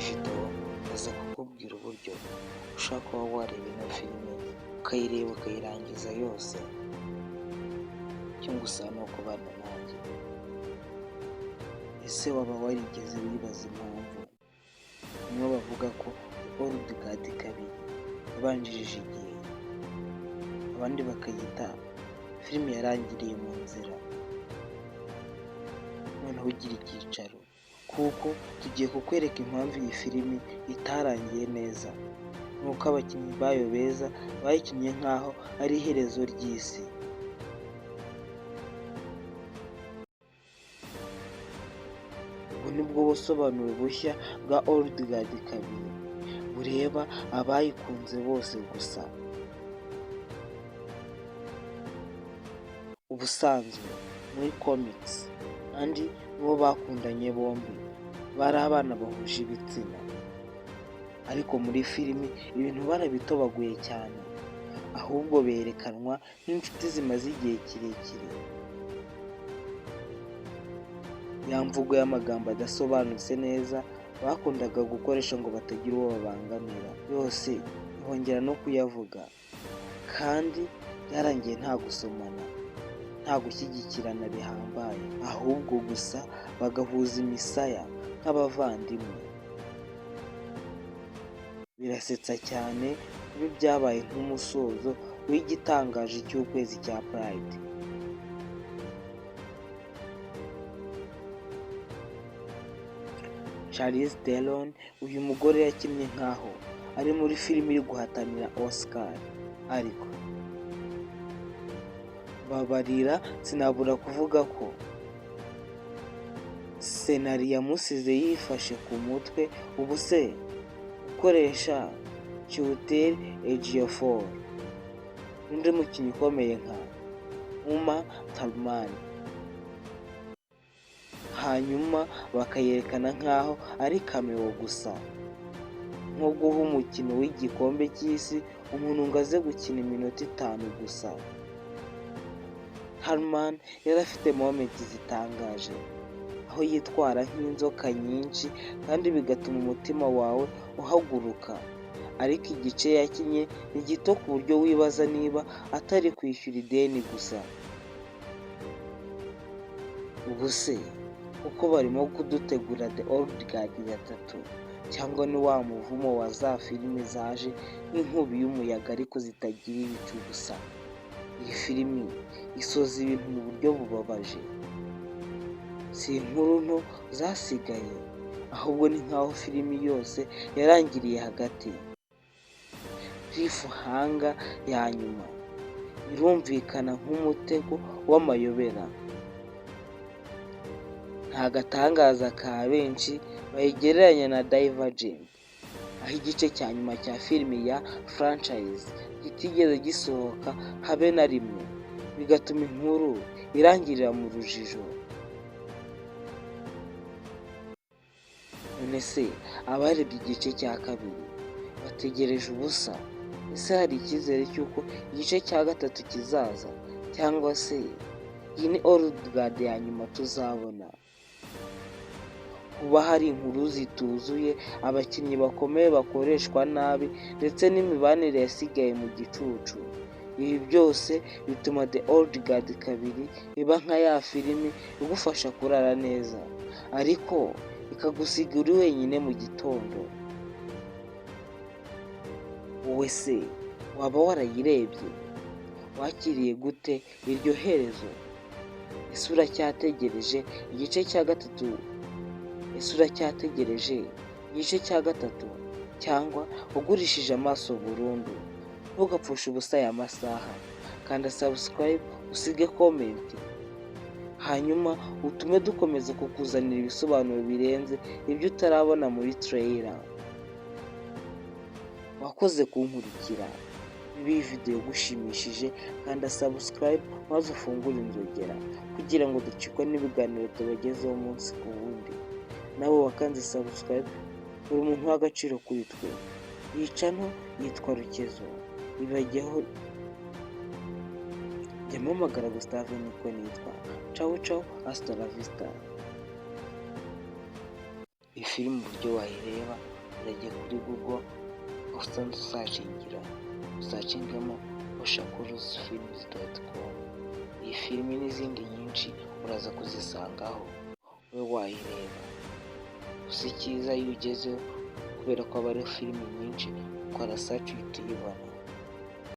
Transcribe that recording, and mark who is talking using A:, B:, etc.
A: Video ndaza kukubwira uburyo ushobora kuba wareba ino filime, ukayireba ukayirangiza yose. Icyo ngusaba ni ukubana nanjye. Ese waba warigeze wibaza impamvu bamwe bavuga ko Old Guard 2 yabanjirije igihe, abandi bakayita filime yarangiriye mu nzira? Noneho ugira icyicaro, kuko tugiye kukwereka impamvu iyi filimi itarangiye neza, nuko abakinnyi bayo beza bayikinnye nkaho ari iherezo ry'isi. Ubu nibwo busobanuro bushya bwa Old Guard 2 bureba abayikunze bose gusa. Ubusanzwe muri comics, Andy n'uwo bakundanye bombi bari abana bahuje ibitsina, ariko muri filimi ibintu barabitobaguye cyane, ahubwo berekanwa nk'inshuti zimaze igihe kirekire. Ya mvugo y'amagambo adasobanutse neza bakundaga gukoresha ngo batagira uwo babangamira, yose ntibongera no kuyavuga, kandi byarangiye nta gusomana, nta gushyigikirana bihambaye, ahubwo gusa bagahuza imisaya nk'abavandimwe. Birasetsa cyane kuba ibyabaye nk'umusozo w'igitangaje cy'ukwezi cya Pride. Charlize Theron, uyu mugore yakinnye nkaho ari muri filimi iri guhatanira Oscar, ariko babarira sinabura kuvuga ko scenario yamusize yifashe ku mutwe. Ubu se gukoresha Chiwetel Ejiofor n'undi mukinnyi ukomeye nka Uma Thurman, hanyuma bakayerekana nkaho ari cameo gusa, nko guha umukino w'igikombe cy'isi umuntu ngo aze gukina iminota 5 gusa. Thurman yari afite moment zitangaje, aho yitwara nk'inzoka nyinshi kandi bigatuma umutima wawe uhaguruka, ariko igice yakinnye ni gito ku buryo wibaza niba atari kwishyura ideni gusa. Ubu se kuko barimo kudutegura The Old Guard 3, cyangwa ni wa muvumo wa za filime zaje nk'inkubi y'umuyaga ariko zitagira ibicu gusa? Iyi filimi isoza ibintu mu buryo bubabaje. Si inkuru nto zasigaye, ahubwo ni nkaho filimi yose yarangiriye hagati. Cliffhanger ya nyuma irumvikana nk'umutego w'amayobera. Nta gatangaza ka benshi bayigereranya na Divergent, aho igice cya nyuma cya filimi ya franchise kitigeze gisohoka habe na rimwe, bigatuma inkuru irangirira mu rujijo. None se abarebye igice cya kabiri bategereje ubusa? Ese hari icyizere cy'uko igice cya gatatu kizaza, cyangwa se iyi ni Old Guard ya nyuma tuzabona? Kuba hari inkuru zituzuye, abakinnyi bakomeye bakoreshwa nabi, ndetse n'imibanire yasigaye mu gicucu, ibi byose bituma The Old Guard 2 iba nka ya filimi igufasha kurara neza, ariko ikagusiga uri wenyine mu gitondo. Wowe se waba warayirebye? Wakiriye gute iryo herezo? Ese uracyategereje igice cya gatatu? Ese uracyategereje igice cya gatatu, cyangwa wagurishije amaso burundu? Ntugapfushe ubusa aya masaha, kanda subscribe, usige comment, hanyuma utume dukomeza kukuzanira ibisobanuro birenze ibyo utarabona muri trailer. Wakoze kunkurikira. Niba iyi video igushimishije, kanda subscribe maze ufungure inzogera kugira ngo udacikwa n'ibiganiro tubagezaho umunsi ku wundi. Nawe wakanze subscribe, uri umuntu w'agaciro kuri twe. Iyi channel yitwa Rukezo, ibajyaho. Jya mpamagara Gustave niko nitwa. Ciao ciao, hasta la vista. Iyi filime uburyo wayireba. Google aho usanzwe usearchingira, usearchingemo oshakuruzfilms.com. Iyi filimi n'izindi nyinshi uraza kuzisangaho, ube wayireba. Gusa icyiza iyo ugezeho, kubera ko aba ari filimi nyinshi, ukora search uhita uyibona.